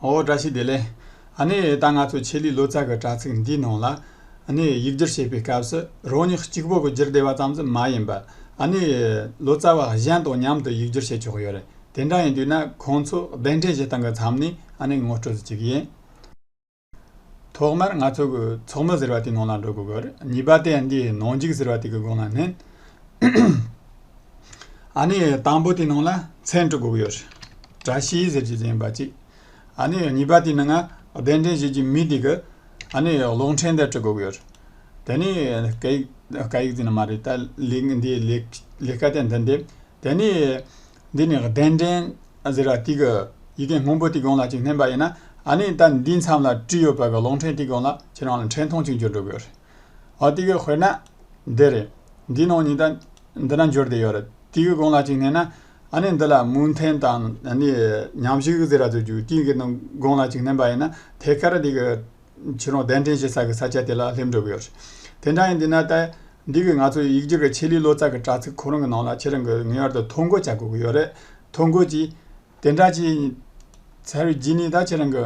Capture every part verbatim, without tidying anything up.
ཨོ་བཀྲ་ཤིས་བདེ་ལེགས། ཨ་ནི་ད་ང་ཚོ་ཆེད་ལས་ལོ་ཙཱ་གི་དྲ་ཚིགས་འདིའི་ནང་ལ་ཨ་ནི་ཡིག་སྒྱུར་བྱེད་པའི་སྐབས་སུ་རང་ཉིད་གཅིག་པོ་གི་སྒྱུར་བདེ་བ་ཙམ་ཟིག་མ་ཡིན་པ། ཨ་ནི་ལོ་ཙཱ་བ་གཞན་དང་མཉམ་དུ་ཡིག་སྒྱུར་བྱེད་ཆོག་གི་ཡོད་རེད། དེ་འདྲ་ཡིན་དུས་ན་ཁོང་ཚོ་གདན་འདྲེན་བྱེད་སྟངས་ཀྱི་མཚམས་ནས་ཨ་ནི་ངོ་སྤྲོད་ཟིག་ཅིག་ཡིན། ཐོག་མར་ང་ཚོ་གི་ཚོགས་མི་ཟེར་བ་དེའི་ནང་ལ་འགྲོ་དགོས་ཀྱི་ཡོད་རེད། གཉིས་པ་དེ་འདིའི་ནང་འཇུག་ཟེར་བ་དེ་གི་སྒང་ལ་མནན། ཨ་ནི་དང་པོ་དེའི་ནང་ལ་མཚན་འབྲི་དགོས་ཀྱི་ཡོད་རེད། བཀྲ་ཤིས་ཟེར་རྒྱུ་ཡིན་པ་གཅིག་ཨ་ནི་གཉིས་པ་དེའི་ནང་ང་གདན་འདྲེན་བྱེད་རྒྱུའི་མི་དེ་གི་ཨ་ནི་གློག་འཕྲིན་དེ་འབྲི་དགོས་ཀྱི་ཡོད་རེད། དེ་ནས་སྐད་ཡིག་སྐད་ཡིག་ཟེར་ན་མ་རེད། ད་ལས་འདིའི་ལས་ལས་ཀ་དེ་འདི་འདེབས། དེ་ནས་འདི་ནས་གདན་འདྲེན་ཟེར་བ་དེ་གི་ཡི་གེ་སྔོན་པོ་དེའི་སྒང་ལ་ཅིག་མནན་པ་ཡིན་ན། ཨ་ནི་ད་འདིའི་མཚམས་ལ་བྲིས་ཡོད་པ་གི་གློག་འཕྲིན་དེའི་སྒང་ལ་ཁྱེད་རང་ལ་འཕྲིན་ཐུང་ཅིག་འབྱོར་འགྲོ་གི་ཡོད་རེད། ཨ་དེ་གི་དཔེར་ན་འདི་རེད། འདིའི་ནང་ནས་ད་འདི་ན་འབྱོར་བསྡད་ཡོད་རེད། དེ་གི་སྒང་ལ་ཅིག་མནན་ན་ཨ་ནི་འདི་ལ་མོས་མཐུན་དང་ཨ་ནི་མཉམ་ཞུགས་ཟེར་བ་ཚོ་རྒྱུ་དེ་གི་ནང་སྒང་ལ་ཅིག་མནན་པ་ཡིན་ན་ཐད་ཀར་དེ་གི་ཁྱེད་རང་གདན་འདྲེན་བྱེད་ས་གི་ས་ཆ་དེ་ལ་སླེབས་འགྲོ་གི་ཡོད་རེད། དེ་འདྲ་ཡིན་དུས་ན་ད་འདི་གི་ང་ཚོ་ཡིག་སྒྱུར་གི་ཆེད་ལས་ལོ་ཙཱ་གི་དྲ་ཚིགས་ཁོ་རང་གི་ནང་ལ་ཁྱེད་རང་གི་ངེས་པར་དུ་ཐོ་འགོད་བྱ་དགོས་ཀྱི་ཡོད་རེད། ཐོ་འགོད་ཀྱིས་དེ་འདྲ་ཅིག་ཚར་བའི་རྗེས་ནས་ད་ཁྱེད་རང་གི་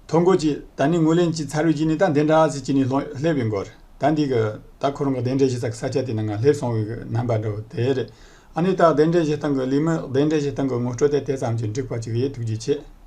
ཐོ་འགོད་ཀྱིས་ད་ནི་ངོས་ལེན་གྱིས་ཚར་བའི་རྗེས་ནས་ད་འདི་འདྲ་ཟིག་བྱས་ནས་ལྷོད་ལྷོད་པའི་སྐོར། ད་འདི་གི་ད་ཁོ་རང་གི་གདན་འདྲེན་བྱེད་ས་གི་ས་ཆ་དེ་ནང་ང་སླེབས་སོང་བའི་གི་རྣམ་པ་འདྲ་བོ་དེ་རེད། ཨ་ནི་ད་གདན་འདྲེན་བྱེད་སྟངས་གི་ལས་མི་གདན་འདྲེན་བྱེད་སྟངས་གི་ངོ་སྤྲོད་དེ་དེ་ཙམ་གྱིས་འགྲིག་པ་ཅིག་ཡིན། ཐུགས་རྗེ་ཆེ།